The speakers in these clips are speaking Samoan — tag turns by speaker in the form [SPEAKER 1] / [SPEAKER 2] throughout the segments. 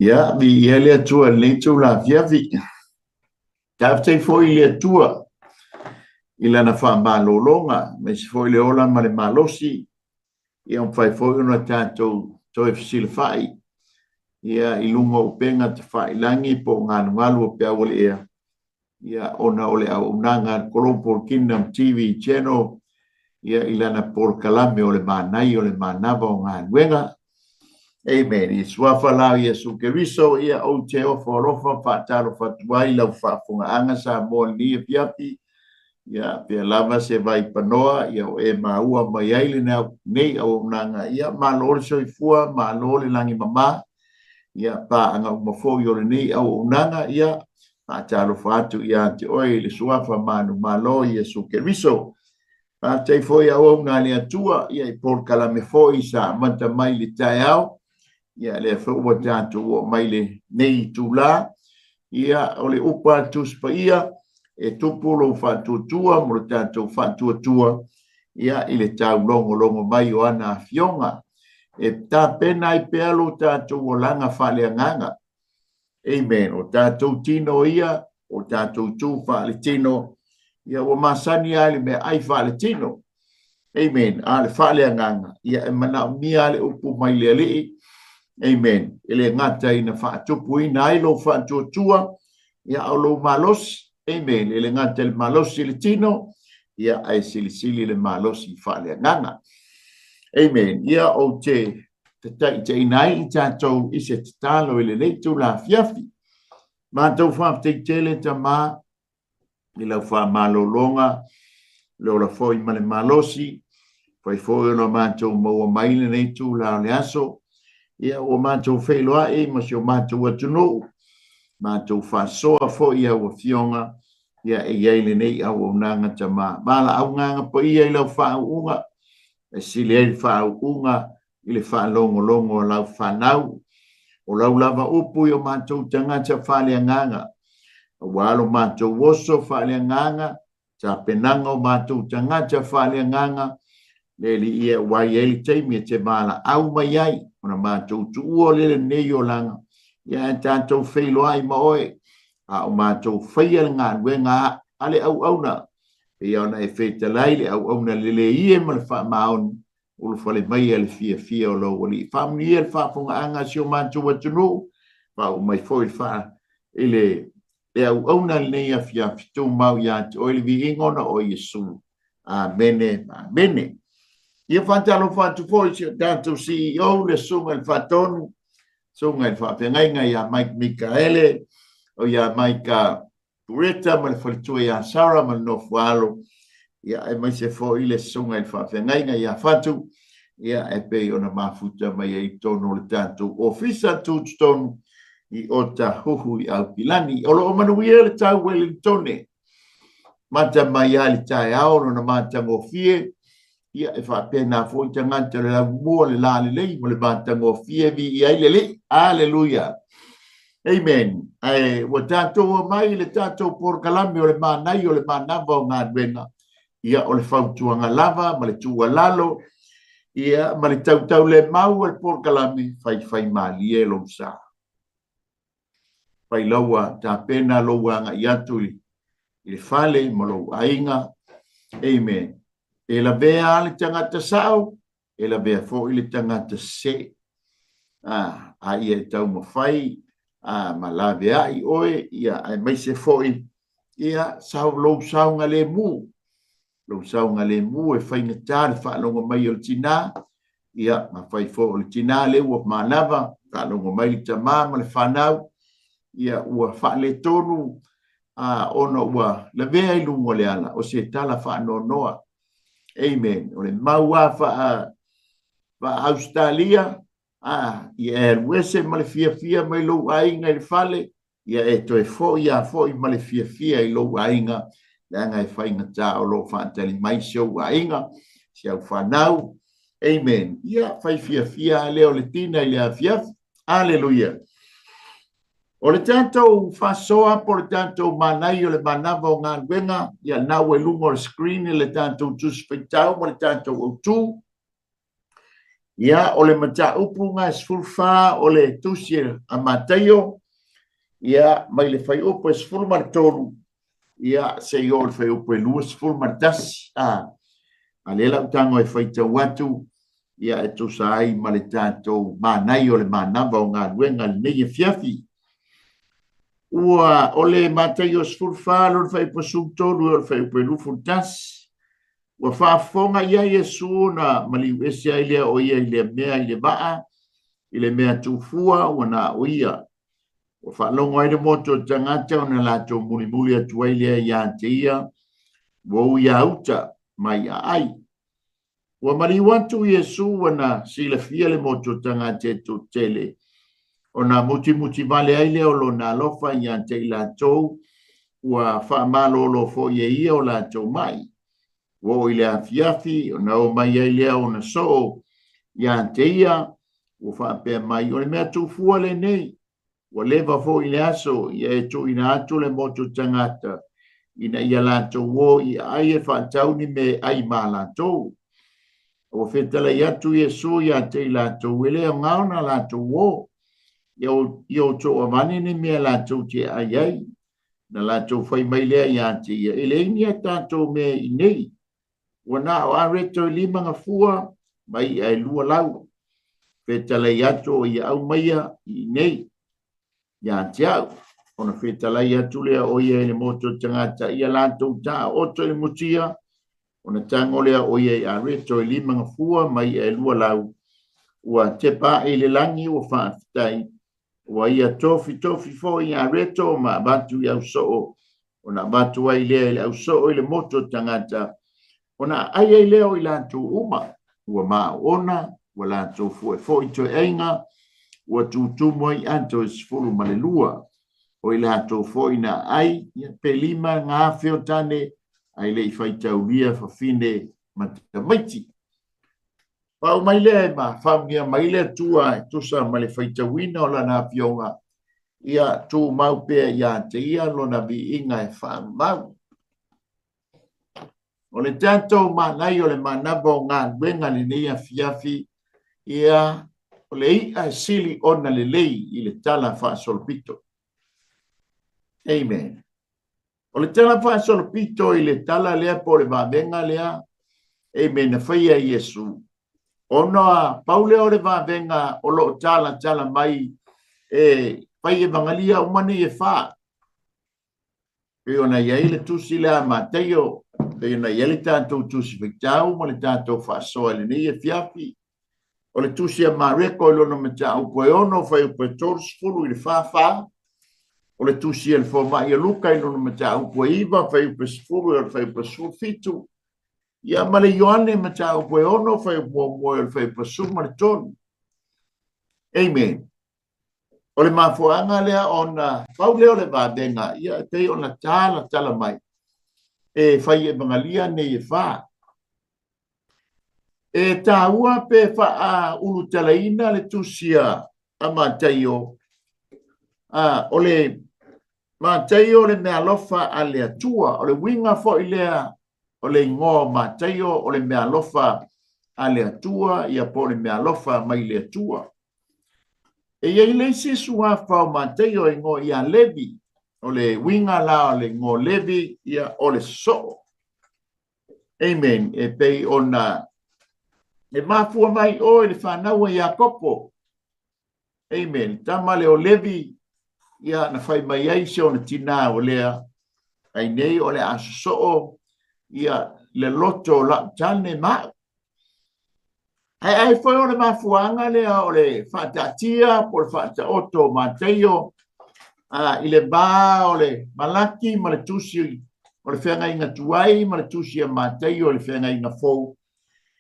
[SPEAKER 1] Ia, viia le Atua i lenei itula afiafi. Faafetai foi i le Atua i lana faamalologa, aemaise foi le ola ma le malosi, ia mafai foi ona tatou toe fesilafai ia i luga o upega tafailagi po o galugalu o peau o le ea, ia ona o le auaunaga a le Global Kingdom TV Channel ia i lana polokalame o le manaia o le manava o galuega. Amen. I suafa la o Iesu Keriso, ia ou te ofo alofa faatalofa atu ai lau faafofogaaga Samoa i lenei afiafi. Ia, pea lava se vaipanoa, ia o e maua mai ai lenei auaunaga. Ia, malo le soifua, malo le lagi mama. Ia, paaga uma foi o lenei auaunaga, ia, faatalofa atu ia te oe i le suafa manumalo o Iesu Keriso. Faafetai foi auauna a le Atua, ia i polokalame foi sa amata mai i le taeao, ia lea foi ua tatou oo mai lenei itula. Ia, o le upu a le Tusi Paia, e tupu lou faatuatua mo le tatou faatuatua, ia, i le taulogologo mai o ana afioga, e tapena ai pea lo tatou olaga faaleagaga. Amen. O tatou tino ia, o tatou tu faaletino, ia ua masani lava i le meaai faaletino. Amen. A o le faaleagaga, ia e manaomia lava le upu mai le Alii. Amen. E le gata ina faatupuina ai lou faatuatua, ia a o lou malosi. Amen. E le gata i le malosi i le tino, ia ae silisili le malosi faaleagaga. Amen. Ia ou te tataitaina ai i tatou i se tatalo i lenei itula afiafi. Matou faafetai tele Tama i lau faamalologa, le ola foi ma le malosi, fai foi ona matou maua mai lenei itula o le aso, ia ua matou feiloai ma si o matou atunuu, matou faasoa foi i au afioga, ia e i ai lenei auaunaga Tama. Valaau Agaga Paia i lau faauuga, e sili ai le faauuga i le faalogologo a lau fanau. O lau lava upu i o matou tagata faaleagaga, aua lo matou oso faaleagaga, tapenaga o matou tagata faaleagaga, le Alii e, ua i ai le taimi e te valaau mai ai, ona matou tuua le lenei olaga, ia ae tatou feiloai ma oe, a o matou faia le galuega a le auauna, pei ona e fetalai le auauna lelei e ma le faamaoni, ulufale mai a le fiafia o lou Alii. Faamanuia le faafofogaaga a si o matou atunuu, faaoo mai foi le faa i le le auauna i lenei afiafi, tumau ia te oe le viiga ona o Iesu. Amene, amene. Ia faatalofa atu foi i si o tatou CEO, le Susuga i le Faatonu, Susuga i le Faafeagaiga ia Mike Mikaele, o ia Mike Pureta ma le faletua ia Sarah ma le nofoalo, ia aemaise foi le susuga i le faafeagaiga ia Fatu, ia e pei ona mafuta mai ai i totonu o le tatou ofisa tutotonu i Otahuhu i Aukilani. O lo o manuia le tau Wellingtone, mata mai lava i le taeao lona matagofie, ia e faapena foi tagata o le laumua le lalelei ma le matagofie viia ai le Alii. Aleluia. Amen. Ae ua tatou omai i le tatou polokalame o le manaia o le manava o galuega. Ia o le fautuaga lava ma le tuualalo, ia ma le tautaulemau o le polokalame, faifaimalie lou sa. Fai laua tapena lou agai atu i le fale ma lou aiga. Amen. E lavea le tagata sao, e lavea foi le tagata sese. A, a ia e taumafai a, ma laveai oe, ia, aemaise foi, ia, sau lou saogalemu. Lou saogalemu e faigata le faalogo mai o le tinā, ia, ma fai foi o le tinā lea ua manava, faalogo mai le tamā ma le fanau, ia, ua faaletonu, a, ona ua lavea i luga o le ala, o se tala faanoanoa. Amen. O le mau lava faa, faa-Ausetalia, a, ia e alu ese ma le fiafia mai lou aiga i le fale, ia e toe foi lava foi ma le fiafia i lou aiga, leaga e faigata o lo o faatali mai si ou aiga, si au fanau. Amen. Ia, fai fiafia lava lea o le tina i le afiafi. Aleluia. O le tatou faasoa po o le tatou manaia o le manava o galuega, ia lena ua i luga o le screen le tatou Tusi Faitau ma le tatou autu. Ia, o le mataupu ga 14 o le tusi a Mataio, ia, mai le fuaiupu e 13, ia, seia oo i le fuaiupu e 21. A lea la ou tago e faitau atu, ia, e tusa ai ma le tatou manai o le manava o galuega i lenei afiafi. Ua o le Mataio 14, lona fuaiupu 13 e oo i le fuaiupu e 21. Ua faafofoga i ai Iesu ona maliu ese ai lea o ia i lea mea i le vaa, i le mea tuufua ua na o ia. Ua faalogo ai le motu o tagata ona latou mulimuli atu ai lea ia te ia, ua ui a uta mai aai. Ua maliu atu Iesu ua na silafia le motu o tagata e toatele, ona mutimuti vale ai lea o lona alofa ia te i latou, ua faamalolo foi e ia o latou mai. Ua oo i le afiafi, ona o mai ai lea ona soo ia te ia, ua faapea mai, o le mea tuufua lenei, ua leva foi le aso, ia e tuuina atu le motu tagata, ina ia latou o i aai e faatau ni mea e ai ma latou. Ua fetalai atu Iesu ia te i latou, e le aoga ona latou o, ia outou avane ni mea latou te ai ai. Na latou fai mai lea ia te ia, e leai ni a tatou mea i nei, ua na o areto e lima gafua ma i'a e lua lau. Fetalai atu o ia aumaia i nei ia te au. Ona fetalai atu lea o ia i le motu o tagata, ia latou taoto i le mutia, ona tago lea o ia i areto e lima gafua ma i'a e lua lau, ua tepa ae i le lagi, ua faafetai, ua ia tofitofi foi i areto ma avatu i ausoo, ona avatu ai lea i le ausoo i le motu o tagata, ona aai ai lea o i latou uma, ua maoona, ua latou fue foi toeaiga, ua tutumu ai ato e 12. O i latou foi na aai, ia pe 5,000 o tane, ae le i faitaulia fafine ma tamaiti. Faaoo mai lea ma faamanuia mai le Atua e tusa ma le faitauina o lana afioga, ia tumau pea ia te ia lona viiga e faavavau. O le tatou manai o le manava o galuega lenei afiafi, ia, o le i'a e sili ona lelei i le tala faasolopito. Amen. O le tala faasolopito i le tala lea po o le vavega lea, amen, na faia e Iesu, ona pau lea o le vavega o lo o talatala mai e fai evagalia uma nei e fa. Pei ona i ai le tusi lea a Mataio, pei ona i ai le tatou tusi faitau ma le tatou faasoa i lenei afiafi. O le tusi a Mareko i lona mataupu e 6, fuaiupu e 30 i le 44. O le tusi a le fomai a Luka i lona mataupu e 9, fuaiupu e 10 e le fuaiupu e 17. Ia ma le Ioane mataupu e 6, fuaiupu muamua e le fuaiupu e 13. Amen. O le mafuaaga lea ona pau lea o le vavega, ia e pei ona talatala mai e fai evagalia nei e fa. E taua pe faaulutalaina le tusi a Mataio, o le Mataio o le meaalofa a le Atua. O le uiga foi lea o le igoa o Mataio, o le meaalofa a le Atua, ia po o le meaalofa mai le Atua. E i ai le isi suafa o Mataio e igoa ia Levi. O le uiga la o le igoa Levi, ia o le soo. Amen. E pei ona e mafua mai oe le fanau a Iakopo. Amen. Tama le o Levi, ia na fai mai ai se ona tinā o lea, ai nei o le a sosoo ia le loto o lau tane ma au. Ae ai foi o le mafuaaga lea o le faataatia po o le faataoto o Mataio i le va o le Malaki ma le tusi o le feagaiga tuai ma le tusi a Mataio i le feagaiga fou,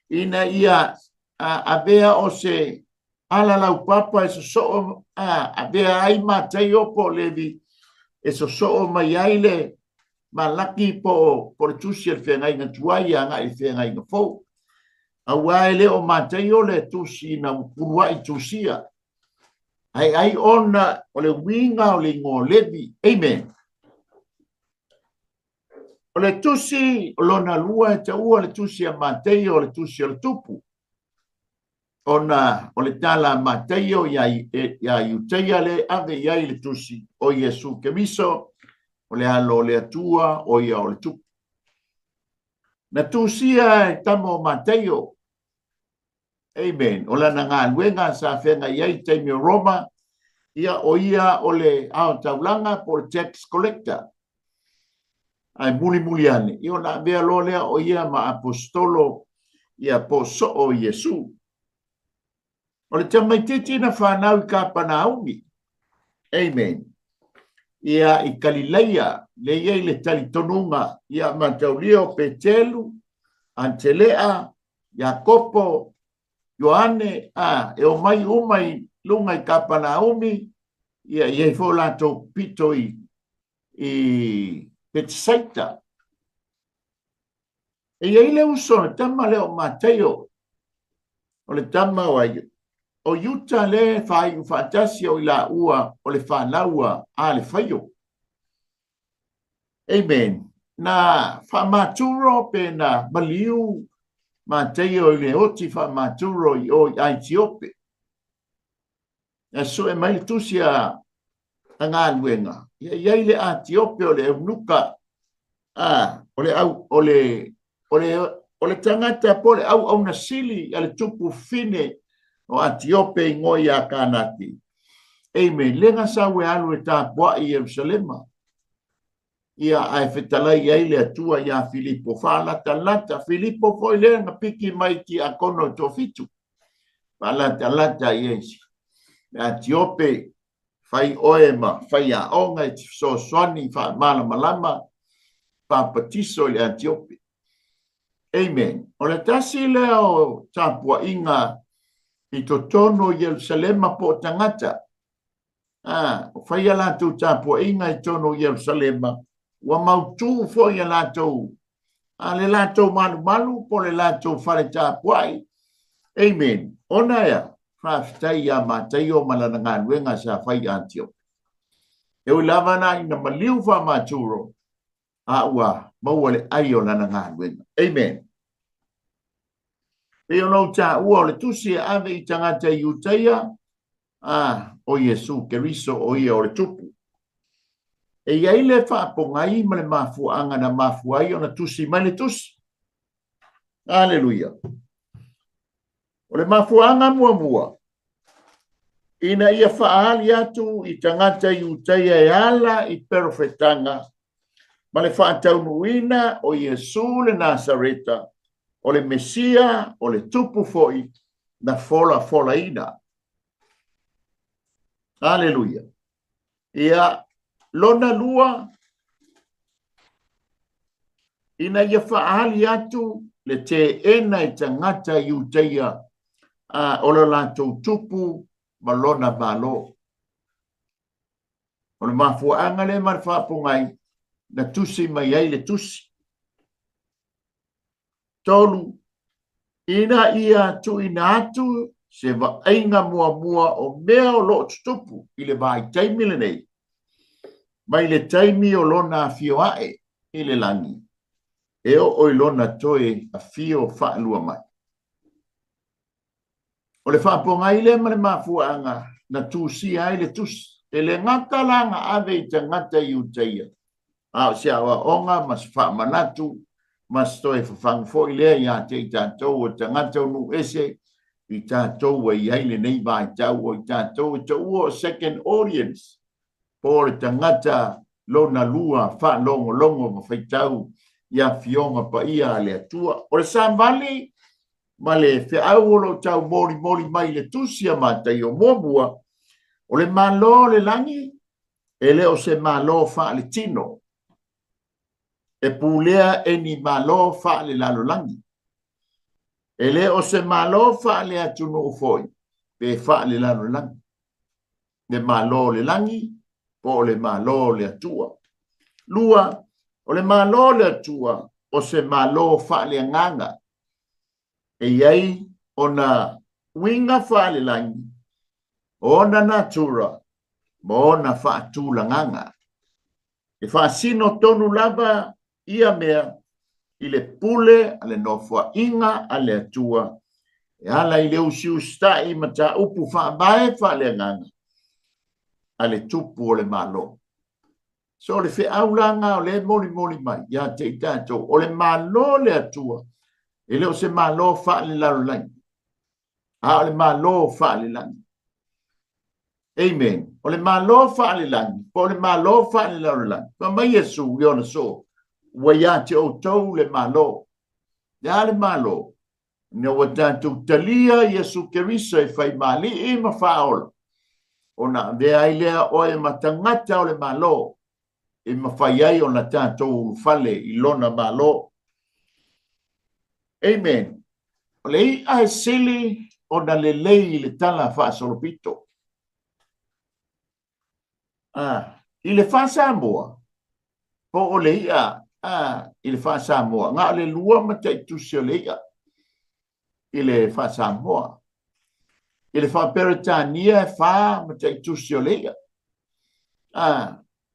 [SPEAKER 1] ina ia avea o se alalaupapa e sosoo avea ai Mataio po o Levi e sosoo mai ai le Malaki po o le tusi a le feagaiga tuai agai i le feagaiga fou. Aua e le o Mataio le tusi na uluai tusia, ae ai ona o le uiga o le igoa o Levi. Amen. O le tusi lona lua e taua le tusi a Mataio o le tusi o le tupu. Ona o le tala a Mataio iā Iutaia lea e ave i ai le tusi, o Iesu Keriso, o le Alo o le Atua, o ia o le Tupu. Na tusia e tama o Mataio, amen, o lana galuega sa feagai ai i taimi o Roma, ia o ia o le aotaulaga po o le tax collector. Ae mulimuli ane, ia ona avea loa lea o ia ma aposetolo ia po o soo o Iesu. O le tamaitiiti na fanau i Kapanaumi, amen, ia i Kalileia, lea e i ai le talitonuga, ia mataulia o Petelu, Antelea, Iakopo, Ioane, a, e omai uma i luga i Kapanaumi, ia i ai foi o latou pito i Petesaita. E i ai le uso o le tama lea o Mataio, o le tama o ai, o Iuta lea e faaiu faatasi o i laua o le fanau a Alefaio. Amen. Na faamaturo pe na maliu Mataio i le oti faamaturo i o i Aitiope. Na sue mai le tusi a galuega, ia i ai le Atiope o le eunuka, a, o le au, o le, o le, o le tagata po o le auauna sili a le tupu fine o Atiope igoa ia Kanake. Amen. Le na sau e alu e tapuai i Ierusalema. Ia, ae fetalai i ai le Atua iā Filipo, faalatalata. Filipo foi lea na piki mai i tiakono e toafitu. Faalatalata i ai le Atiope, fai oe ma faiaoga e te fesoasoani faamalamalama papatiso i le Atiope. Amen. O le tasi lea o tapuaiga i totonu o Ierusalema po o tagata A, o fai a latou tapuaiga i totonu o Ierusalema, ua mautū foi a latou, a le latou malumalu po o le latou fale tapuai. Amen. Ona ea, faafetai iā Mataio ma lana galuega sa fai i Atiope. E ui lava na ina maliu faamaturo, a ua maua le ai o lana galuega. Amen. Pei ona ou taua o le tusi e ave i tagata Iutaia, a, o Iesu Keriso o ia o le Tupu. E i ai le faapogai ma le mafuaaga na mafua ai ona tusi mai le tusi. Aleluia. O le mafuaaga muamua, ina ia faaali atu i tagata Iutaia e ala i perofetaga ma le faataunuuina o Iesu le Nasareta, o le Mesia, o le Tupu foi na folafolaina. Aleluia. Ia, lona lua, ina ia faaali atu le teena i tagata Iutaia a, o lo latou tupu ma lona Malo. O le mafuaaga lea ma le faapogai na tusi mai ai le tusi. 3, ina ia tuuina atu se vaaiga muamua o mea o lo o tutupu i le vaitaimi lenei, mai le taimi o lona afio ae i le lagi e oo i lona toe afio faalua mai. O le faapogai lea ma le mafuaaga na tusia ai le tusi. E le gata la na ave i tagata Iutaia, a o se aoaoga ma se faamanatu ma se toe fafagu foi lea ia te i tatou o tagata o nuu ese i tatou ua i ai lenei vaitau o i tatou e taua o second audience, po o le tagata lona lua faalogologo ma faitau i afioga paia a le Atua. O le savali ma le feau o lo o taumolimoli mai i le Tusi a Mataio muamua, o le Malo o le lagi e le o se Malo faaletino, e pulea e ni Malo faalelalolagi. E le o se Malo faaleatunuu foi pe faalelalolagi. Le Malo o le lagi po o le Malo o le Atua. Lua, o le Malo o le Atua o se Malo faaleagaga e i ai ona uiga faalelagi, ona natura ma ona faatulagaga. E faasino tonu lava ia mea i le pule a le nofoaiga a le Atua E ala i le usiusita'i mataupu faavae faaleagaga a le Tupu o le Malo. So o le feau la lena o lea e molimoli mai ia te i tatou, o le Malo o le Atua, e le o se Malo faalelalolagi, a o le Malo faalelagi. Amen. O le Malo faalelagi, po o le Malo faalelalolagi. Fai mai Iesu i ona soo, ua ia te outou le Malo. Le a le Malo? Ina ua tatou talia Iesu Keriso e fai ma Alii ma Faaola, ona avea ai lea oe ma tagata o le Malo, e mafai ai ona tatou ulufale i Lona Malo. Amen. O le i'a e sili ona lelei i le tala faasolopito. A, i le faa-Samoa, po o le i'a a, i le faa-Samoa, na o le lua mataitusi o le i'a i le faa-Samoa. I le faa-Peretania e fā mataitusi o le i'a. A,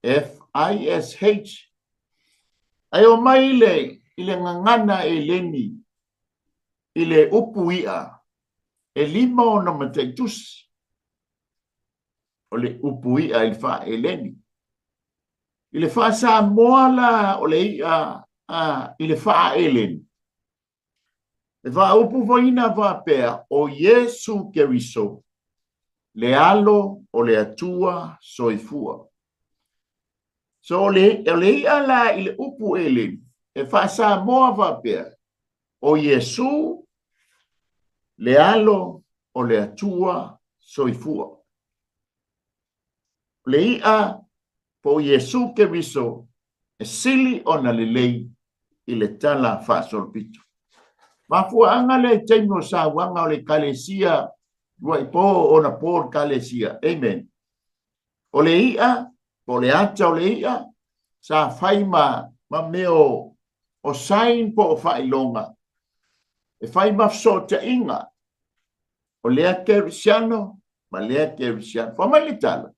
[SPEAKER 1] F-I-S-H. Ae o mai i le, i le gagana Eleni, i le upu i'a, e lima ona mataitusi. O le upu i'a i le faa-Eleni. I le faa-Samoa la o le i'a a, i le faa-Eleni, e faaupuina faapea, o Iesu Keriso, le Alo o le Atua soifua. So o le, o le i'a la i le upu Eleni, e faa-Samoa faapea, o Iesu, le Alo o le Atua soifua. O le i'a po o Iesu Keriso e sili ona lelei i le tala faasolopito. Mafuaaga lea i taimi o sauaga o le Ekalesia lua'i po ona po o le Ekalesia. Amen. O le i'a, po o le ata o le i'a, sa fai ma, ma mea o, o sign po o faailoga, e fai ma fesootaiga o lea kerisiano ma lea kerisiano. Fai mai le tala.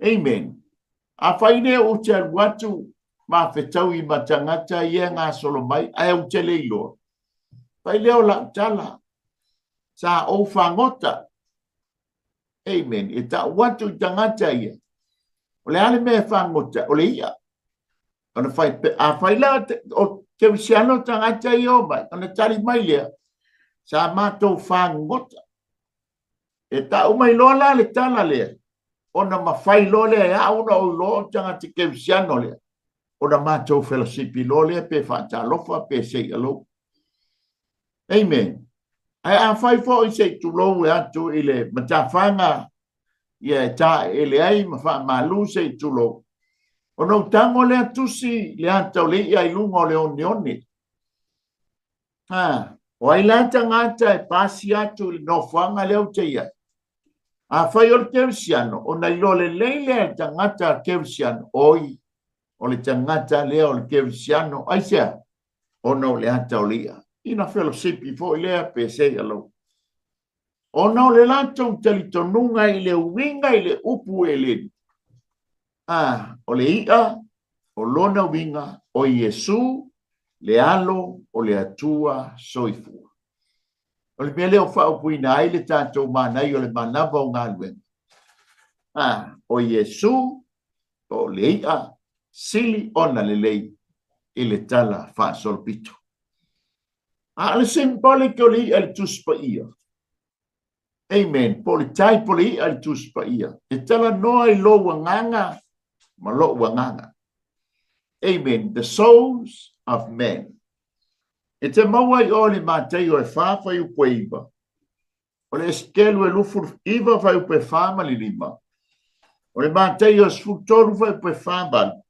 [SPEAKER 1] Amen. Afai nei ou te alu atu ma fetaui ma tagata ia e gasolo mai, ae ou te le iloa. Fai lea o lau tala, sa ou fagota. Amen. E tau atu i tagata ia. O le a le mea e fagota? O le i'a. Ona fai, afai la o kerisiano tagata ia o mai, ona tali mai lea, sa matou fagota. E tau mai loa la le tala lea, ona mafai loa lea e au ona ou iloa o le tagata kerisiano lea, ona matou felosipi loa lea pe faatalofa pe say hello. Amen. Ae afai foi se i tulou e atu i le matafaga ia e taeele ai ma faamalu se i tulou, ona ou tago lea tusi le ata o le i'a i luga o le oneone. A, o ai la tagata e pasi atu i le nofoaga lea ou te i ai? Afai o le kerisiano, ona iloa lelei lea e le tagata kerisiano, oi, o le tagata lea o le kerisiano. Aisea? Ona o le ata o le i'a. Ina felosipi foi lea pe say hello. Ona o le latou talitonuga i le uiga i le upu Eleni, a, o le i'a, o lona uiga, o Iesu, le Alo o le Atua soifua. O le mea lea o faaupuina ai le tatou manaia o le manava o galuega. A, o Iesu, o le i'a, sili ona lelei i le tala faasolopito. A o le symbolic o le i'a i le Tusi Paia. Amen. Po o le type o le i'a i le Tusi Paia. E talanoa i lou agaga ma lo'u agaga. Amen. The souls of men. E te maua i o i le Mataio e 4 fuaiupu e 9. O le Esekelu e 29 fuaiupu e 4 ma le 5. O le Mataio e 13 fuaiupu e 4 8.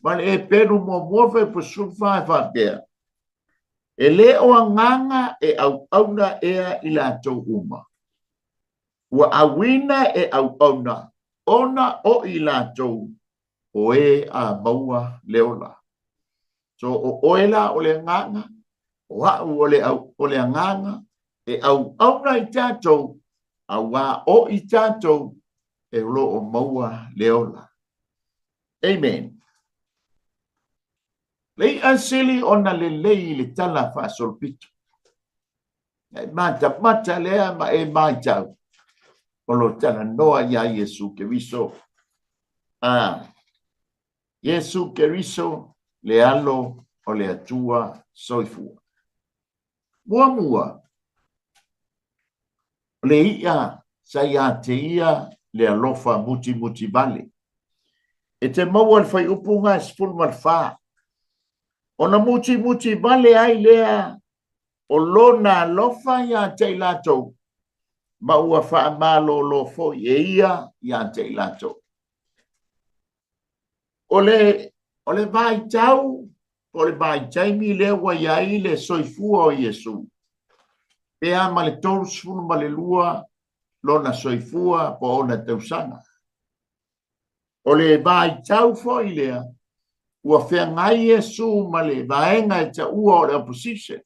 [SPEAKER 1] Ma le Eperu muamua fuaiupu e 14 e faapea, E le o agaga e auauna ea i latou uma. Ua auina e auauna ona o i latou o e a maua le ola. So o oe la o le agaga, o a'u o le, au, o le agaga, e auauna i tatou, auā o i tatou e o lo o maua le ola. Amen. Le i'a sili ona lelei i le tala faasolopito. E matamata lea ma e matau o lo talanoa iā Iesu Keriso. A Iesu Keriso le Alo o le Atua soifua. Muamua, o le i'a sa ia te ia le alofa mutimutivale. E te maua le fuaiupu ga e 14. Ona mutimutivale ai lea o lona alofa ia te i latou, ma ua faamalōlō foi e ia ia te i latou. O le, o le vaitau, po o le vaitaimi lea ua i ai le soifua o Iesu, pe a ma le 32 lona soifua po o ona tausaga. O le vaitau foi lea, ua feagai Iesu ma le vaega e taua o le opposition.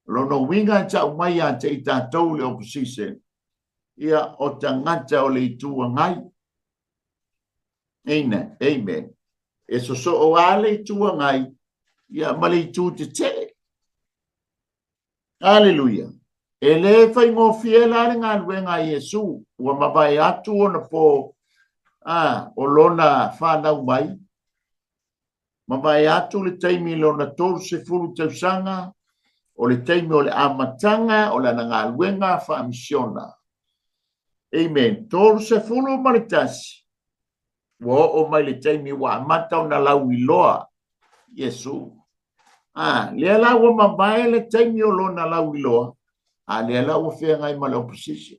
[SPEAKER 1] O lona uiga e tau mai ia te i tatou le opposition, ia o tagata o le Itu Agai. Amen. Amen. E sosoo lava le Itu Agai ia ma le Itu Tetee. Aleluia. E le faigofie la le galuega a Iesu, ua mavae atu ona po a, o lona fanau mai, mavae atu le taimi i lona 30 tausaga, o le taimi o le amataga o lana galuega faamisiona. Amen. 31, ua oo mai le taimi ua amata ona lauiloa Iesu. A, lea la ua mavae le taimi o lona lauiloa, a lea la ua feagai ma le opposition.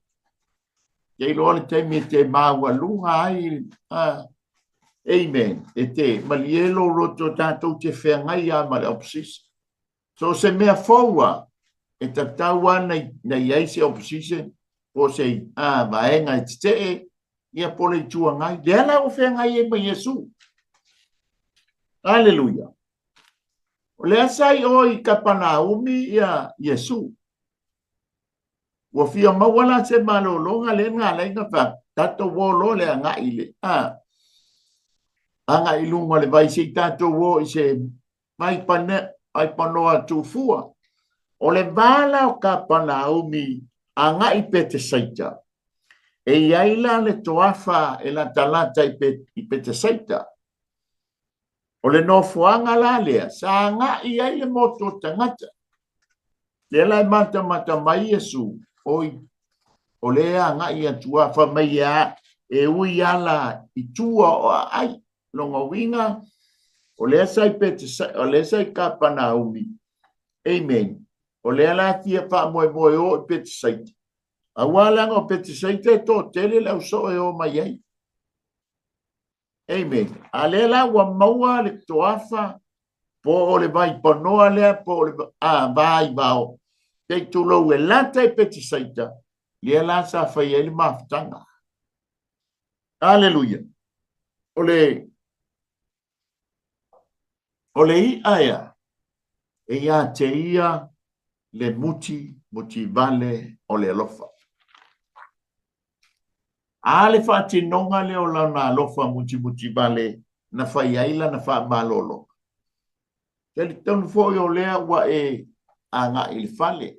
[SPEAKER 1] Te iloa le taimi e te maualuga ai, a, amen, e te malie lou loto tatou te feagai lava ma le opposition. So o se mea fou lava, e tatau lava na i ai se opposition po o se vaega e tetee, ia po o le Itu Agai. Lea la ua feagai ai ma Iesu. Aleluia. O lea sa i o i Kapanaumi ia Iesu. Ua fia maua la se malologa lea na ala ai ona fai atu, tatou o loa le agai i le, a, agai i luga o le vai se i tatou o i se vai pane, vai panoa tuufua. O le va la o Kapanaumi agai i Petesaita, e i ai la le toafa e latalata i, Pe, i Petesaita. O le nofoaga la lea sa agai ai le motu o tagata. Lea la e matamata mai Iesu, oi, o lea e agai atu a, fai mai a, e ui ala i tua o aai. Lona uiga, o lea sa i Petesa, o lea sa i Kapanaumi. Amen. O lea la e fia faamoemoe o i Petesaita. Aua leaga o Petesaita e toatele le ausoo e o mai ai. Amen. A lea la ua maua le toafa po o le vaipanoa lea po o le a, vaivao, te tulou e lata i Petesaita, lea la sa fai ai le mafutaga. Aleluia. O le, o le i'a ea, e ia te ia le muti, muti vale o le alofa. A le faatinoga lea o lana alofa mutimuti vale na fai ai lana faamalologa. Talitonu foi o lea ua e agai i le fale.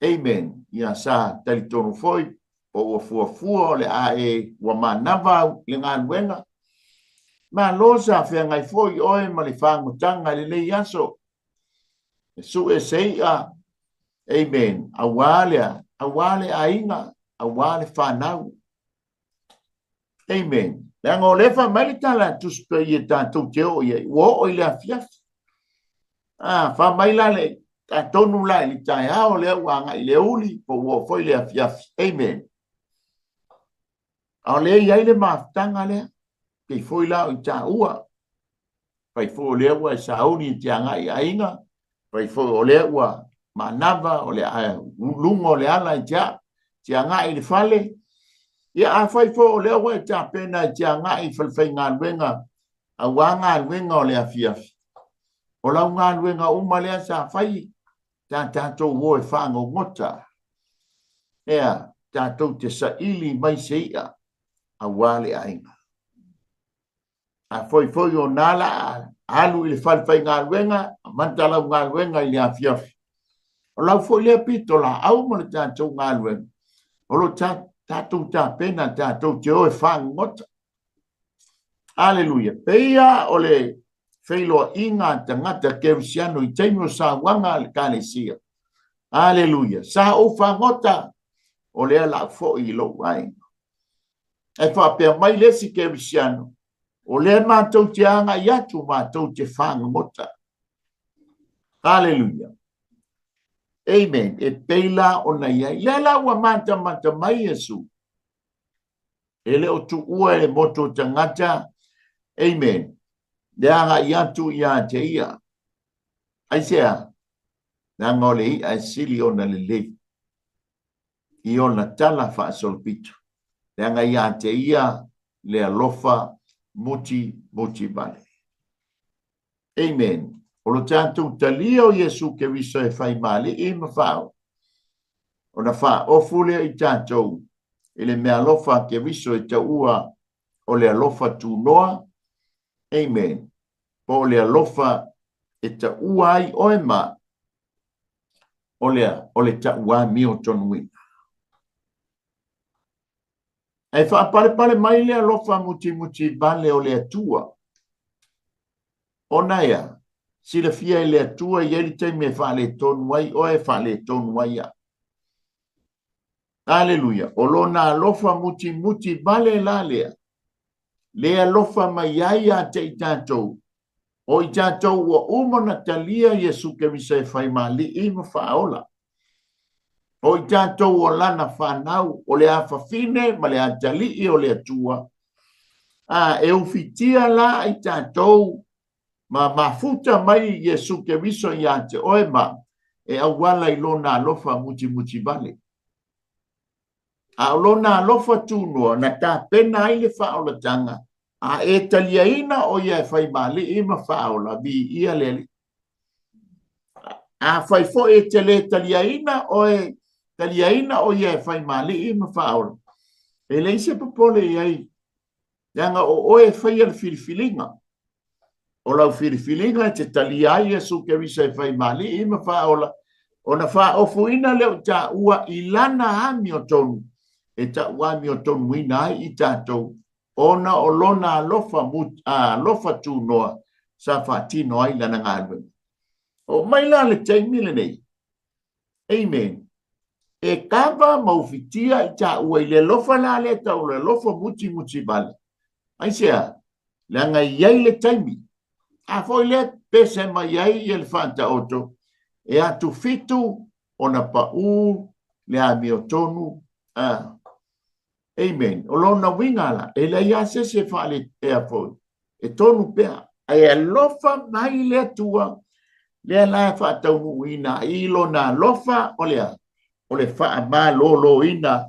[SPEAKER 1] Amen. Ia sa talitonu foi po ua fuafua o le a e ua manava le galuega. Malo sa feagai foi oe ma le fagotaga i lenei aso. E sue se i'a. Amen. Auā lea, auā le aiga, auā le fanau. Amen. Leaga o lea fai mai le tala a Tusi Paia tatou te oo i ai, ua oo i le afiafi. Ah, fai mai la le, atonu la i le taeao lea ua agai i le uli, po ua oo foi i le afiafi. Amen. A o lea i ai le mafutaga lea, pei foi la o i taua. Fai foi o lea ua e sauni e te agai i aiga, fai foi o lea ua manava, o le luga o le ala e te, te agai i le fale. Ia a fai foi o lea ua e tapena e te agai i falefaigaluega aua galuega o le afiafi. O lau galuega uma lea sa fai, ta tatou o e fagogota. Ea, tatou te saili mai se i'a aua le aiga. A foi foi o nā la alu i le falefaigaluega, amata lau galuega i le afiafi. O lau foi lea pitolaau mo le tatou galuega, o lo o tatou tapena tatou te o e fagogota. Aleluia. Peia o le feiloaiga a tagata kerisiano i taimi o sauaga a le Ekalesia. Aleluia. Sa ou fagota, o lea la foi i lou aiga. Ae faapea mai le isi kerisiano, o lea matou te agai atu, matou te fagogota. Aleluia. Amen. E pei la ona i ai. Lea la ua matamata mai Iesu. E le o tuua e le motu o tagata. Amen. Le agai atu ia te ia. Aisea? Leaga o le i'a e sili ona lelei i ona tala faasolopito. Leaga ia te ia le alofa muti muti vale. Amen. O lo tatou talia o Iesu Keriso e fai ma Alii ma Faaola, ona faaofu lea i tatou i le meaalofa a Keriso e taua o le alofa tunoa. Amen. Po o le alofa e taua ai oe ma o le, o le tauamiotonuina. Ae faapalepale mai le alofa mutimuti vale o le Atua. Ona ea, silafia e le Atua i ai le taimi e faaletonu ai oe, e faaletonu ai au. Aleluia! O lona alofa mutimuti vale la lea, le alofa mai ai ia te i tatou, o i tatou ua uma ona talia Iesu Keriso e fai ma Alii ma Faaola. O i tatou o lana fanau, o le afafine ma le atalii o le Atua, a e ufitia la i tatou ma mafuta mai Iesu Keriso ia te oe ma e auala i lona alofa mutimuti vale. A o lona alofa tunoa na tapena ai le faaolataga, a e taliaina o ia e fai ma Alii ma Faaola, viia le Alii. Afai foi e te le taliaina oe, taliaina o ia e fai ma Alii ma Faaola, e leai se popole i ai, leaga o oe e faia le filifiliga. O lau filifiliga e te talia ai Iesu Keriso e fai ma Alii ma Faaola, ona faaofuina lea o taua i lana amiotonu e tauamiotonuina ai i tatou, ona o lona alofa, alofa tunoa sa faatino ai lana galuega. Oo mai la le taimi lenei, amen, e kava ma ufitia i taua i le alofa la lea tau le alofa mutimuti vale. Aisea? Leaga e i ai le taimi. A foi lea pese mai ai ia le faataoto, e atu fitu ona paū le amiotonu, a. Amen. O lona uiga la, e leai lava se isi e faaletea foi, e tonu pea. Ae alofa mai le Atua, lea la e faataunuuina ai lona alofa, o le a? O le faamaloloina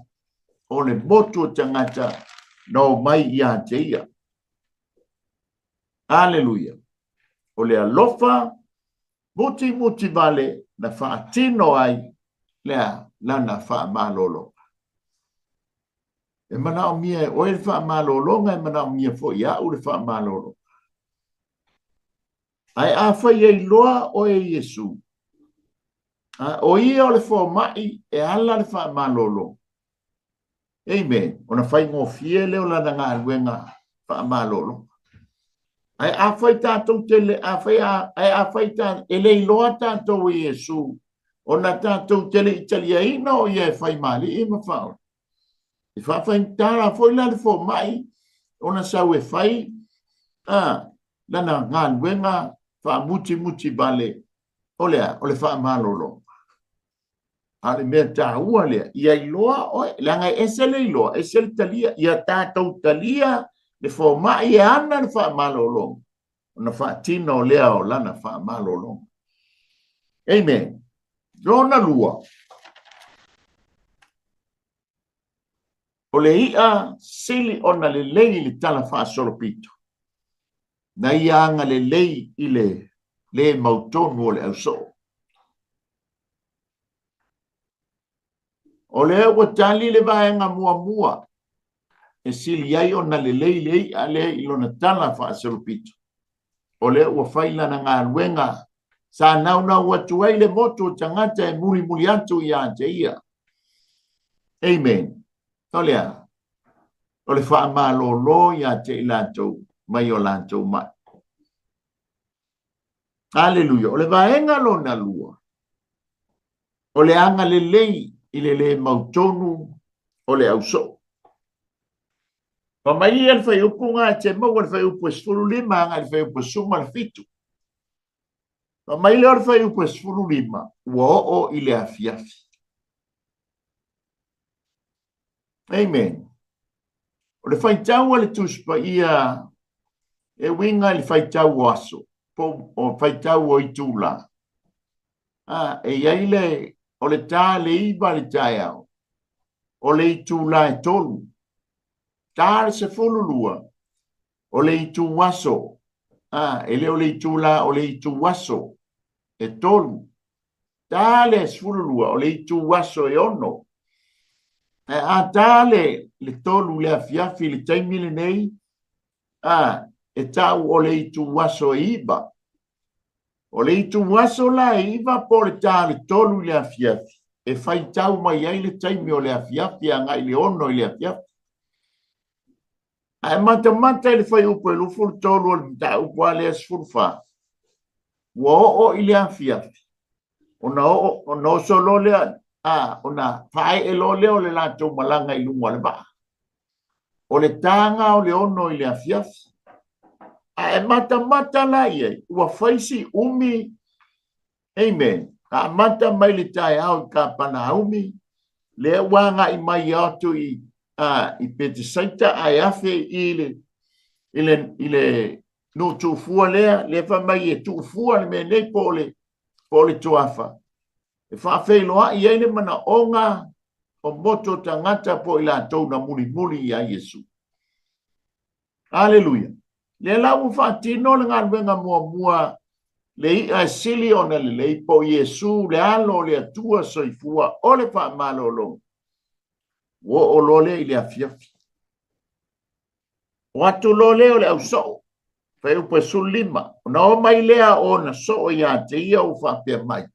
[SPEAKER 1] o le motu o tagata na omai ia te ia. Aleluia. O le alofa mutimuti vale na faatino ai lea lana faamalologa. E manaomia e oe le faamalologa, e manaomia foi e au le faamalologa. Ae afai e iloa oe e Iesu, a, o ia o le fomai e ala le faamalologa. Amen. Ona faigofie lea o lana galuega faamalolo. Ae afai tatou te le, afai, ae afai ta, e le iloa tatou e Iesu, ona tatou te le i taliaina o ia e fai ma Alii ma Faaola. E faafaigata la foi la le fomai ona sau e fai a, lana galuega faamutimuti vale o le a, o le faamalologa. A o le mea taua lea, ia iloa oe, leaga e ese le iloa, ese le talia. Ia tatou talia le fomai e ana le faamalologa, ona faatino lea o lana faamalologa. Amen. Lona lua, o le i'a sili ona lelei i le tala faasolopito, na ia agalelei i le le mautonu o le ausoo. O lea ua tali le vaega muamua e sili ai ona lelei le i'a lea i lona tala faasolopito. O lea ua fai lana galuega Sa naunau atu ai le motu o tagata e mulimuli atu ia te ia. Amen. O le a? O le faamalolo ia te i latou mai o latou mai. Aleluia. O le vaega lona lua, o le agalelei i le lē mautonu o le ausoo. Fa mai ia le fuaiupu ga e te maua le fuaiupu e 15 agai le fuaiupu e 17. Fa mai lea o le fuaiupu e 15, ua oo i le afiafi. Amen. O le faitau a le Tusi Paia e uiga i le faitau o aso, po o faitau o itula. A, e i ai le, o le ta le 9 le taeao, o le itula e 3. Ta le 12, o le itu aso. A, e le o le itula, o le itu aso e 3. Ta le 12, o le itu aso e 6. Ae a ta le 3 le afiafi i le taimi lenei, a, e tau o le itu aso e 9. O le itu aso la e 9 po o le ta le 3 i le afiafi, e faitau mai ai le taimi o le afiafi agai le 6 i le afiafi. Ae matamata i le fuaiupu e 23 o le mataupu a lea 14, ua oo i le afiafi, ona oo, ona oso loa lea, a, ona faaee loa lea o le latou malaga i luga o le vaa. O le taga o le 6 i le afiafi. A e matamata la i ai, ua fai si umi, amen, amata mai le taeao i Kapanaumi, lea ua agai mai atu i, a, i Petesaita, ae afe i le, i le, i le nuu tuufua lea, lea fai mai e tuufua le mea nei po o le, po o le tuafa. E faafeiloai ai le manaoga o motu o tagata po i latou na mulimuli ia Iesu. Aleluia. Lea la ua faatino le galuega muamua le i'a e sili ona lelei po o Iesu le alo o le Atua soifua o le faamalologa. Ua oo loa lea i le afiafi. O atu loa lea o le ausoo, fuaiupu e 15, ona o mai lea o ona soo ia te ia ua faapea mai,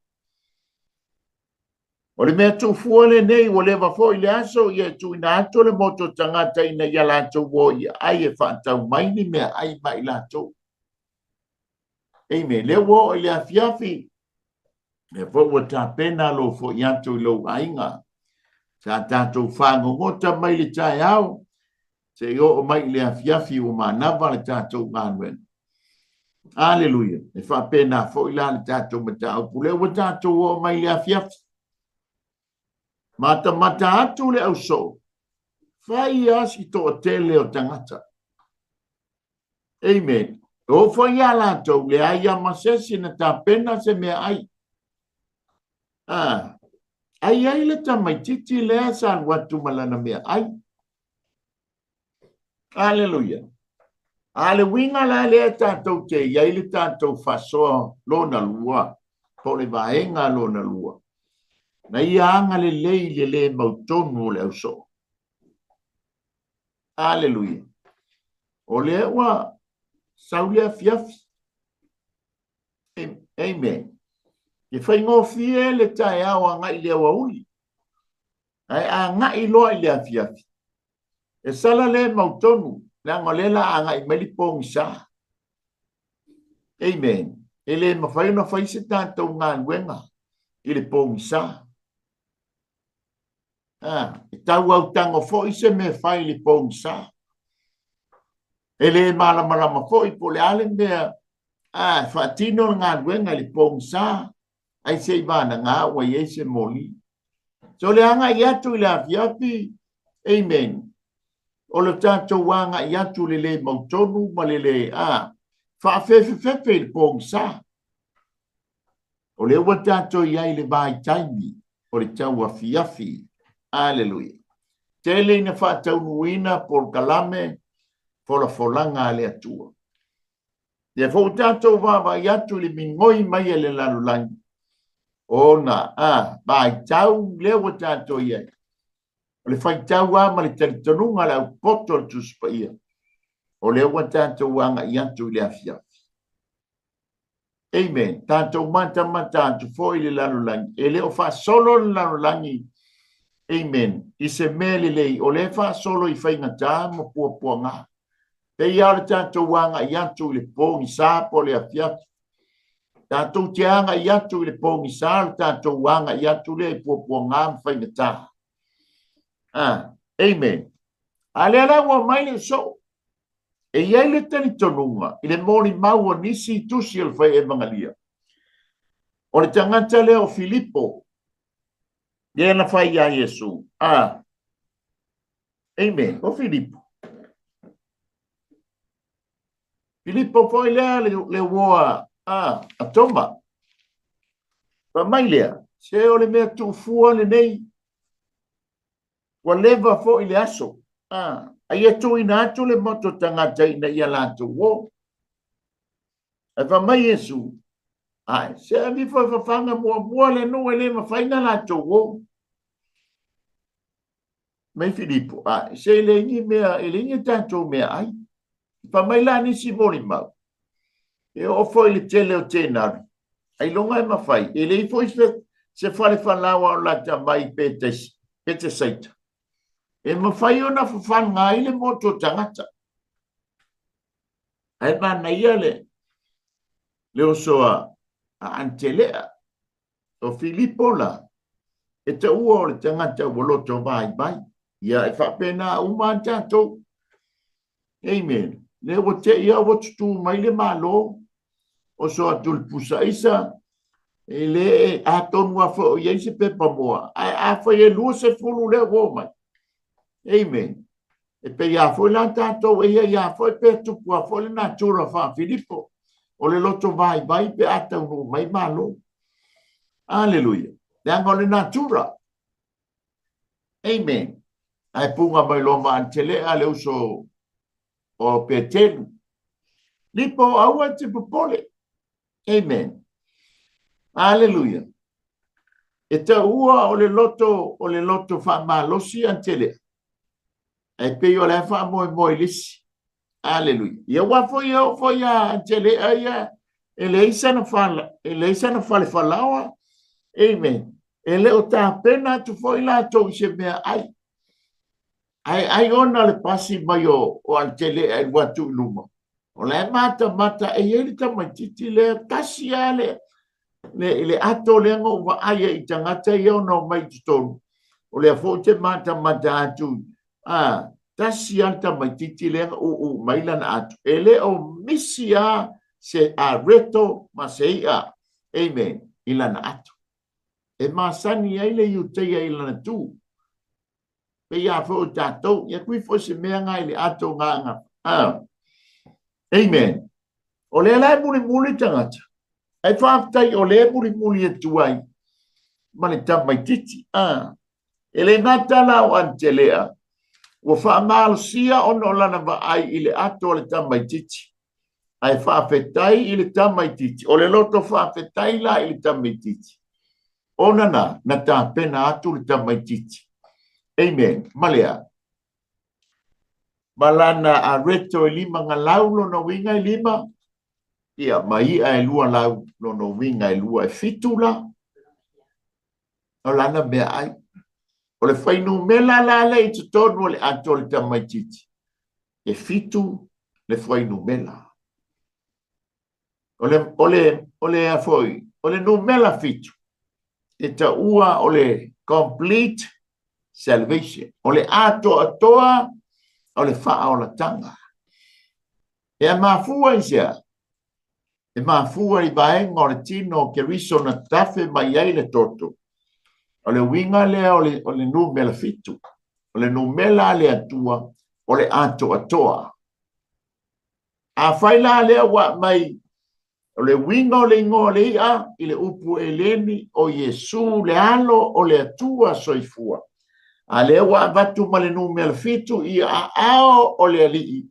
[SPEAKER 1] O le mea tuufua lenei ua leva foi le aso ia e tuuina atu le motu o tagata ina ia latou o i ai e faatau mai ni meaai ma i latou. Amen. Lea ua oo i le afiafi, lea foi ua tapena lou foi atu i lou aiga. Sa tatou fagogota mai le taeao, se i oo mai i le afiafi ua manava le tatou galuega. Aleluia. E faapena foi la le tatou mataupu. Lea ua tatou oo mai i le afiafi. Matamata atu le ausoo, fai lava si toatele o tagata. Amen. E oo foi ia latou, leai lava ma se isi na tapena se meaai. Ah, ai ai le tamaitiiti lea sa alu atu ma lana meaai. Aleluia. A le uiga la lea tatou te i ai le tatou faasoa lona lua, po o le vaega lona lua, na ia agalelei i le lē mautonu o le ausoo. Aleluia. O lea ua sau le afiafi. Amen. E faigofie le taeao agai i le aoauli, ae agai loa i le afiafi, e sala le mautonu, leaga o lea la agai mai le pogisa. Amen. E le mafai ona fai se tatou galuega i le pogisa. Ah, e tau autago foi se mea fai i le pogisa. E le malamalama foi po o le a le mea ah, e faatino le galuega i le pogisa, ai se i vanaga ua i ai se moli. So le agai atu i le afiafi, amen, o le tatou agai atu le lē mautonu ma le lē a faafefefefe i le pogisa. O lea ua tatou i ai i le vaitaimi o le tauafiafi. Aleluia. Tele ina faataunuuina polokalame folafolaga a le Atua. Lea foi ua tatou vaavaai atu i le migoi mai e le lalolagi ona a vaitau lea ua tatou i ai. O le faitau lava ma le talitonuga a le aupoto o le Tusi Paia, o lea ua tatou agai atu i le afiafi. Amen. Tatou matamata atu foi i le lalolagi. E le o faasolo le lalolagi, amen, i se mea lelei, o lea e faasolo i faigata ma puapuaga. Pei lava o le tatou agai atu i le pogisa po o le afiafi. Tatou te agai atu i le pogisa, o le tatou agai atu lea i puapuaga ma faigata. Ah, amen. A lea la ua mai le soo. E i ai le talitonuga i le molimau o nisi tusi o le fai evagalia. O le tagata lea o Filipo, lea na fai iā Iesu. Ah, amen. O Filipo. Filipo foi lea le, le uoa a, a Toma. Fa mai lea, se o le mea tuufua lenei, ua leva foi le aso. A, a ia tuuina atu le moto tagata ina ia latou o. Ae fai mai Iesu, Ae, se ave ifo e fafaga muamua le nuu e le mafai na latou o. Mai Filipo, Ae, se e leai ni mea, e leai ni tatou meaai. Fai mai la nisi molimau, e oo foi i le tele o tenari, ailoga e mafai, e leai foi se fale falaoa o lata mai i Petesaita, e mafai ona fafaga ai le motu o tagata. Ae manaia le le oso a Antelea, o Filipo la, e taua o le tagata ua loto vaivai. Ia, e faapena uma lava tatou. Amen. Lea ua te i ua tutū mai le Malo, oso atu le pusaisa, e le atonu a foi o i ai se pepa moa, ae afai e 20 lea ua omai. Amen. E pei a foi la tatou e ia ia foi pe tupu a foi le natura faa-Filipo, o le loto vaivai pe a taunuu mai Malo. Aleluia. Leaga o le natura. Amen. Ae puga mai loa ma Antelea le uso o Petelu. Lipo, aua e te popole. Amen. Aleluia. E taua o le loto, o le loto faamalosi Antelea. Ae pei o le a faamoemoe i le isi. Aleluia. Ia ua foi e oo foi a Antelea ia, e leai sana fala, e leai sana fale falaoa. Amen. E le o tapena atu foi latou i se mea ai. Ae ai ona le pasi mai o, o Antelea i lua atu i luma. O la e matamata e i ai le tamaitiiti lea, tasi lava le, le, le ato lea na ou vaai ai i tagata ia ona omai i totonu. O lea foi ou te matamata atu, a, tasi lava le tamaitiiti lea na uu mai lana ato. E le o misi lava se areto ma se i'a, amen, i lana ato. E masani ai le Iuteia i lana tu. Pei a foi o tatou, ia kui foi se mea nga i le ato nga nga. Ah. Amen. O lea la e mulimuli tagata. Ae faafetai o lea e mulimuli atu ai ma le tamaitiiti. Ah. E le gata la o Antelea, ua faamalosia ona o lana vaai i le ato a le tamaitiiti. Ae faafetai i le tamaitiiti. O le loto faafetai la i le tamaitiiti. Ona na, na tapena atu le tamaitiiti. Amen. Ma lea. Ma lana areto e 5 galau lona uiga e 5, ia, ma i'a e 2 lau lona uiga e 2, e 7 la. O lana meaai. O le fuainumera la lea i totonu o le ato o le tamaitiiti, e 7 le fuainumera. O le, o le, o le a foi, o le numera 7, e taua o le complete salvation. O le atoatoa o le faaolataga. E a mafua i sea? E mafua i vaega o le tino o Keriso na tafe mai ai le toto. O le uiga lea o le, o le numera 7. O le numera a le Atua o le atoatoa. Afai la lea ua aumai o le uiga o le igoa o le i'a i le upu Eleni o Iesu le Alo o le Atua soifua, a lea ua avatu ma le numera 7 i aao o le Alii,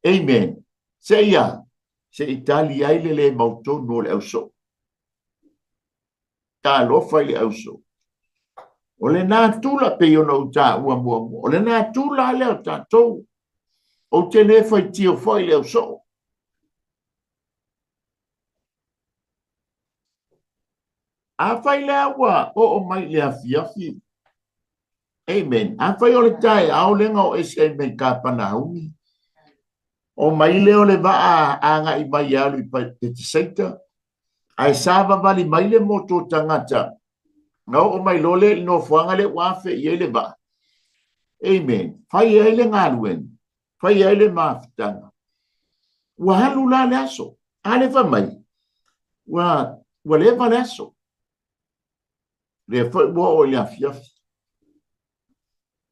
[SPEAKER 1] amen, seia, se i tali ai le le mautonu o le ausoo. Talofa i le ausoo. O le natura, pei ona ou taua muamua, o le natura lea o tatou. Ou te le faitio foi i le ausoo. Afai lea ua oo mai i le afiafi, amen. Afai o le taeao lea na oo ese ai mai Kapanaumi, o mai lea o le vaa agai mai e alu i Petesaita, ae savavali mai le motu o tagata, na oo mai loa lea i le nofoaga lea ua afe i ai le vaa. Amen. Fai ai le galuega, fai ai le mafutaga. Ua alu la le aso. A lea fai mai, ua, ua leva le aso. Lea foi ua oo i le afiafi.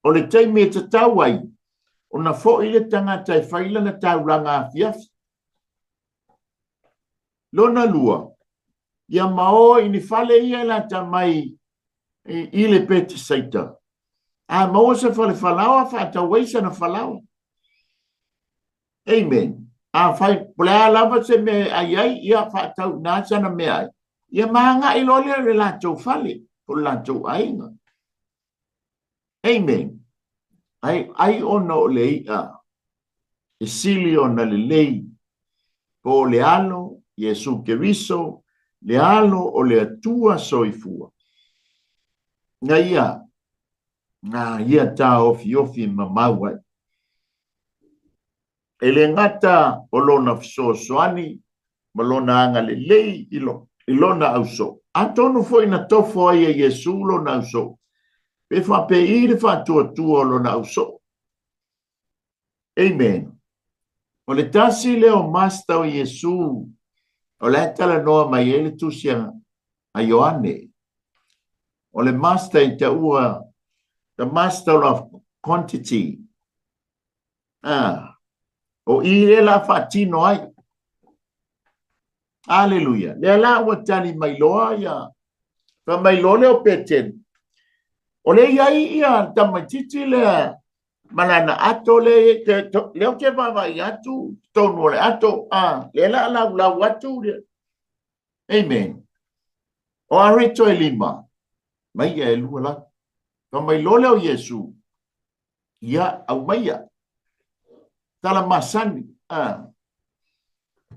[SPEAKER 1] O le taimi e tatau ai, ona foi le tagata e fai lana taulaga afiafi. Lona lua, ia ma o i ni fale ia e lata mai i le Petesaita. A maua se fale falaoa, faatau ai sana falaoa. Amen. Afai, po o le a lava se mea e ai ai, ia faatau i ina sana meaai. Ia ma agai loa lea i le latou fale, po o le latou aiga. Amen. Ai, ai ona o le i'a e sili ona lelei, po o le Alo, Iesu Keriso, le Alo o le Atua soifua. Na ia, na ia taofiofi mamau ai. E le gata o lona fesoasoani ma lona agalelei i, lo, i lona ausoo, atonu foi na tofo ai e Iesu lona ausoo, pe faapei le faatuatua o lona ausoo. Amen. O le tasi lea o master o Iesu o la e talanoa mai ai le tusi a Ioane. O le master i taua, the master of quantity. Ah, o i lea la faatino ai. Aleluia. Lea la ua tali mai loa ia, fai mai loa lea o Petelu. O lea i ai ia tamaitiiti lea ma lana ato lea, lea ou te vaavaai atu totonu o le ato, ah, lea la laulau atu. Amen. O areto e lima, mai ia e lua la. Fai mai loa lea o Iesu, Ia, aumaia. Tala masani. Ah.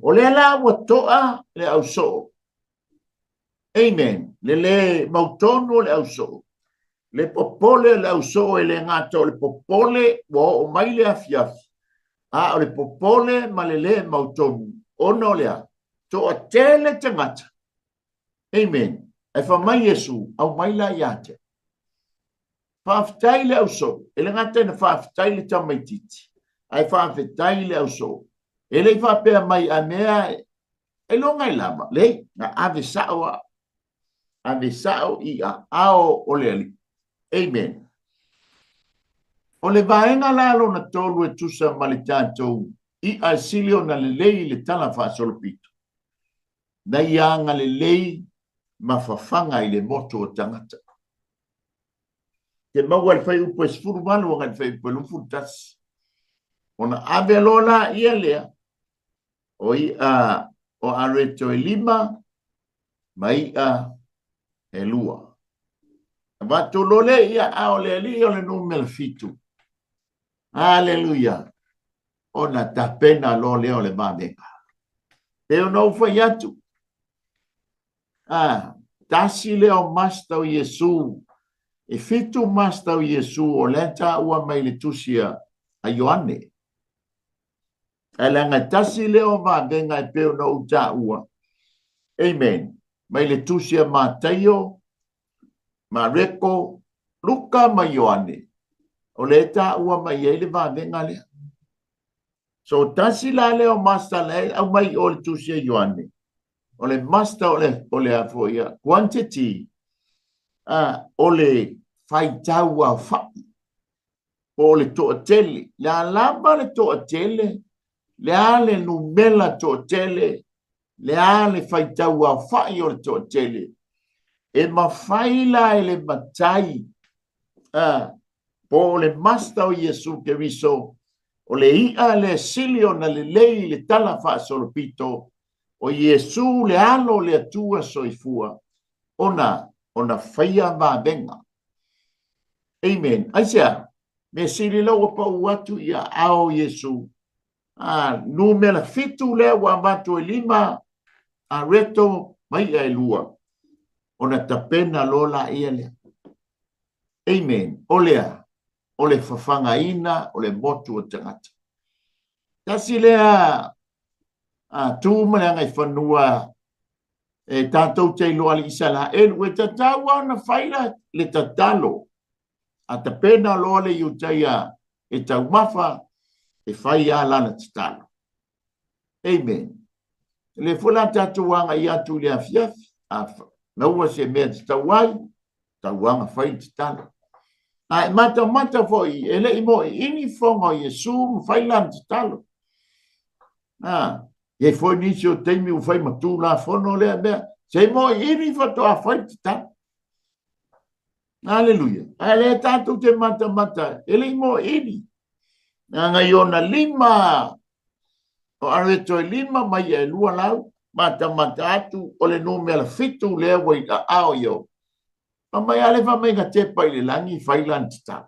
[SPEAKER 1] O lea la ua toa le ausoo. Amen. Le le mautonu o le ausoo. Le popole o le ausoo e le gata o le popole ua oo mai le afiafi. A o le popole ma le le mautonu. Ona o le a? Toa tele tagata. Amen. Ae fai mai Iesu, aumai la ia te. Faafetai le ausoo. E le gata ina faafetai le tamaitiiti, ae faafetai le ausoo. E le i faapea mai a mea ailoga e lava. Leai, na ave sao a. Ave sao i aao o le Alii. Amen. O le vaega la lona tolu e tusa ma le tatou i'a e sili ona lelei i le tala faasolopito, na ia agalelei ma fafaga i le motu o tagata. Te maua le fuaiupu e 18 agai le fuaiupu e 21. Ona ave loa la ia lea, o i'a o areto e lima ma i'a e lua. Avatu loa lea i aao o le Alii o le numera fitu. Aleluia! Ona tapena loa lea o le vavega. Pei ona ou fai atu, a, tasi lea o master o Iesu, e fitu master o Iesu o lea e taua mai i le tusi a Ioane. Ae leaga e tasi lea o vavega e pei ona ou taua. Amen. Mai le tusi a Mataio, Mareko, Luka ma Ioane, o lea e taua mai ai le vavega lea. So tasi la lea o master la e aumai i o le tusi a Ioane, o le master o le, o le a foi ia, quantity, o le faitau aofai, po o le toatele. Le a lava le toatele, le a le numera toatele, le a le faitau aofai o le toatele, e mafai la e le matai po o le Master o Iesu Keriso, o le i'a lea sili ona lelei i le tala faasolopito, o Iesu le Alo o le Atua soifua, ona ona faia vavega. Amen. Aisea? Mea sili la ua pau atu i aao o Iesu. A, numera fitu lea ua avatu e lima, areto ma i'a e lua. Ona tapena loa laia lea. Amen. O lea, o le fafagaina o le motu o tagata. Tasi lea a tu ma le agaifanua e tatou te iloa le Isaraelu, e tatau lava ona fai le tatalo. A tapena loa le Iutaia e taumafa, e fai lava lana tatalo. Amen. O lea foi la tatou agai atu i le afiafi, a maua se mea tatau ai, tauaga fai le tatalo. A e matamata foi, e le i moiini fofoga o Iesu ma fai lana tatalo. A, i ai foi nisi o taimi ua fai ma Tulafono lea mea, se i moiini faatoa fai le tatalo. Aleluia. A lea tatou te matamata, e le i moiini. Leaga i ona lima, o areto e lima ma ia e lua lau, matamata atu o le numera 7 lea ua i aao i o. Fai mai a le fai mai na tepa i le lagi fai lana tatalo.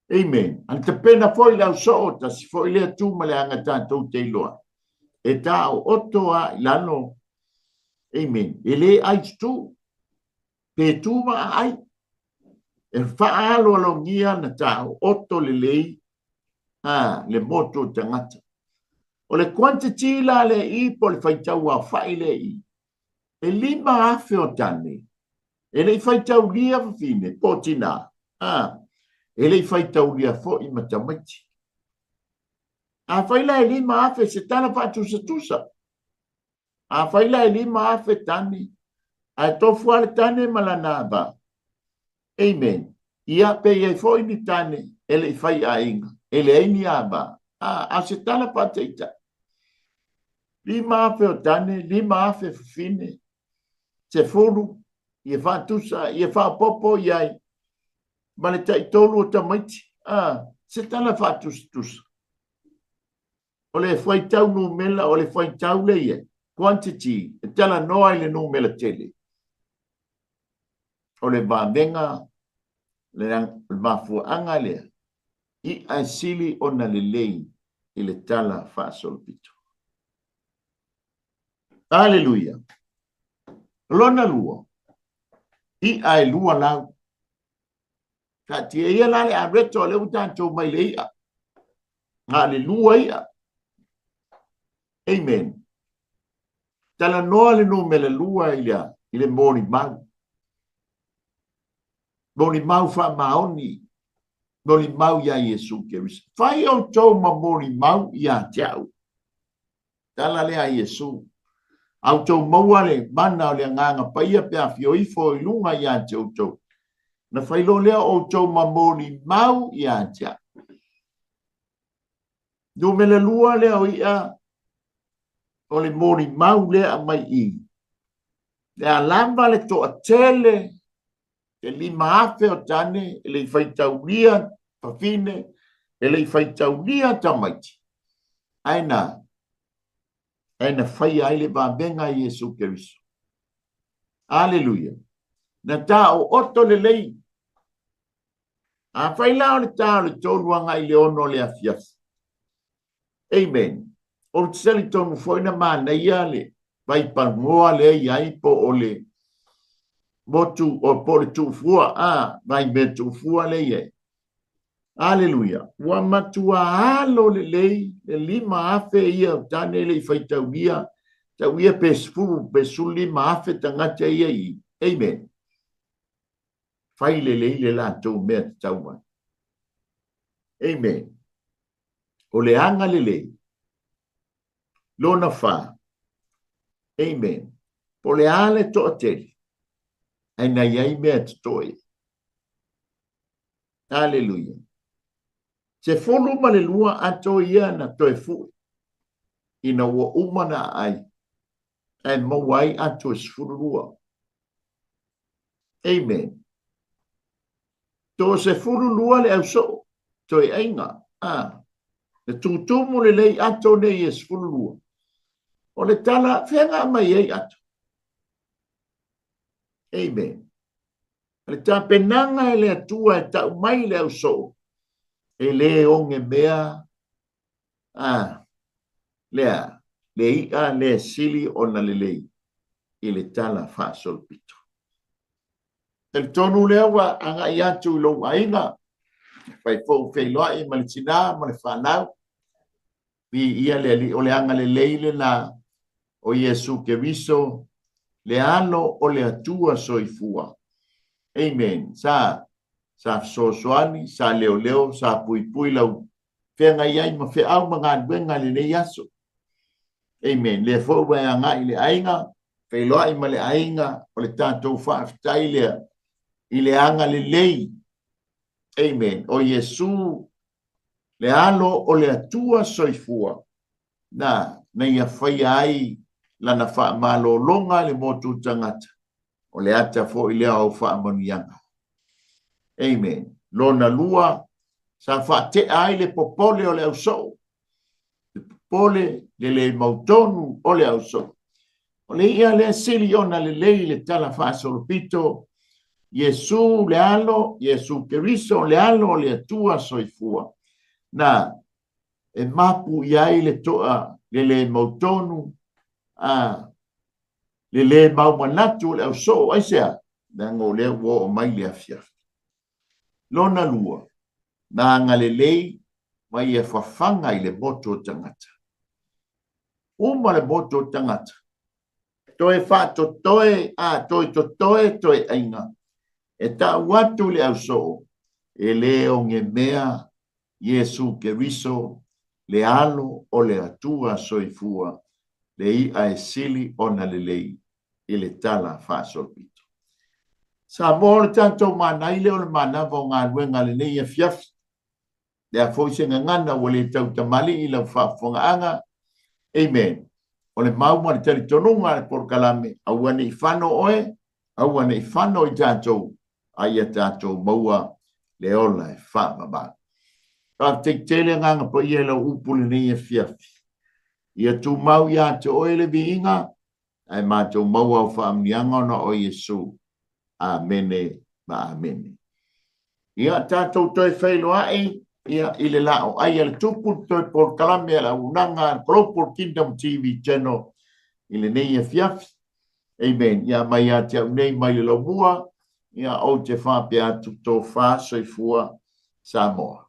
[SPEAKER 1] Amen. A tapena foi le au soo, tasi foi lea tu ma le aga tatou te iloa. E tā o oto a i lalo. Amen. E le ai tutu. Pe tu ma aai. E faaaloalogia na tā o oto lelei a le motu o tagata. O le quantity la le i po le faitau aofai le i. E 5,000 o tane. E le i faitaulia fafine po o tinā. A, e le i faitaulia foi ma tamaiti. Afai la e 5,000 se tala faatusatusa. Afai la e 5,000 tane, ae tofu lava le tane ma lana ava. Amen. Ia, pe i ai foi ni tane e le i fai aiga, e leai ni ava. A, a o se tala faataitai. 5,000 o tane, 5,000 fafine, 10, ia faatusa, ia faaopoopo i ai ma le taitolu o tamaiti. A, se tala faatusatusa. O le faitau numera, o le faitau le ia, quantity, e talanoa i le numera tele. O le vavega, le mafuaaga lea, i'a e sili ona lelei i le tala faasolopito. Aleluia! Lona lua, i'a e lua lau. Taatia ia la le areto a lea ua tatou mai le i'a. Na le lua i'a. Amen. Talanoa le numera lua i le, i le molimau. Molimau faamaoni. Molimau iā Iesu Keriso. Fai outou ma molimau ia te au. Tala lea a Iesu. A outou maua le mana o le Agaga Paia pe afio ifo i luga ia te outou, na fai loa lea o outou ma molimau ia te au. Numera lua lea o i'a o le molimau lea aumai i. Le a lava le toatele te 5,000 o tane e le i faitaulia fafine, e le i faitaulia tamaiti. Ae na, ae na faia ai le vavega i Iesu Keriso. Aleluia. Na tā o oto lelei. Afai la o le tā o le 3 agai i le 6 o le afiafi. Amen. Ou te talitonu foi na manaia le vaipagoa lea i ai po o le motu o po o le tuufua, a, vai mea tuufua lea i ai. Aleluia. Ua matua alo lelei le 5,000 ia o tane le i faitaulia, tau ia pe 10 pe 15,000 tagata ia i. Amen. Fai lelei le latou mea tatau ai. Amen. O le aga lelei. Lona fa. Amen. Po le a le toatele, ae na i ai mea totoe. Aleluia. 12 ato ia na toe fue, ina ua uma na aai, ae maua ai ato e 12. Amen. To 12 le ausoo, toe aiga, a, na tutumu lelei ato nei e 12. O le tala, fea nga mai ai ato? Amen. O le tapenaga e le Atua e tau mai le ausoo, e le oge mea, a, lea, le i'a le sili ona lelei i le tala faasolopito. Talitonu lea ua agai atu i lou aiga, fai foi ua feiloai ma le tina ma le fanau. Viia le Alii, o le agalelei lena o Iesu Keriso, le Alo o le Atua soifua. Amen. Sa, sa fesoasoani, sa leoleo, sa puipui lau feagai ai ma feau ma galuega i lenei aso. Amen. Lea foi ua e agai i le aiga, feiloai ma le aiga, o le tatou faafetai lea i le agalelei. Amen. O Iesu le Alo o le Atua soifua, na, na ia faia ai lana faamalologa i le motu tagata, o le ata foi lea o au faamanuiaga. Amen. Lona lua, sa faatea ai le popole o le ausoo, le popole le le mautonu o le ausoo. O le i'a lea sili ona lelei i le tala faasolopito, Iesu le Alo, Iesu Keriso le Alo o le Atua soifua, na e mapu i ai le to'a le le mautonu a le le mau manatu o le ausoo. Aisea? Leaga o lea ua oo mai le afiafi. Lona lua, na agalelei ma ia fafaga i le motu o tagata. Uma le motu o tagata, toe faatotoe, a toe totoe toe aiga, e ta'u atu i le ausoo, e le ogemea Iesu Keriso, le Alo o le Atua soifua, le i'a e sili ona lelei i le tala faasolopito. Samoa, o le tatou manaile o le manava o galuega lenei afiafi. Lea foi se gagana ua le tau tamalii i lau faafofogaaga. Amen. O le mau ma le talitonuga a le polokalame, aua ne i fano oe, aua ne i fano i tatou, a ia tatou maua le ola e faavavau. Faafetai tele Agaga Paia i lau upu lenei afiafi. Ia tumau ia te oe le viiga, ae matou maua au faamanuiaga ona o Iesu. Amene ma amene. Ia tatou toe feiloai ia i le la o ai a le Tupu, toe polokalame a le auaunaga a le Global Kingdom TV Channel i lenei afiafi. Amen. Ia mai ia te au nei mai le laumua, ia ou te faapea atu tofa soifua Samoa.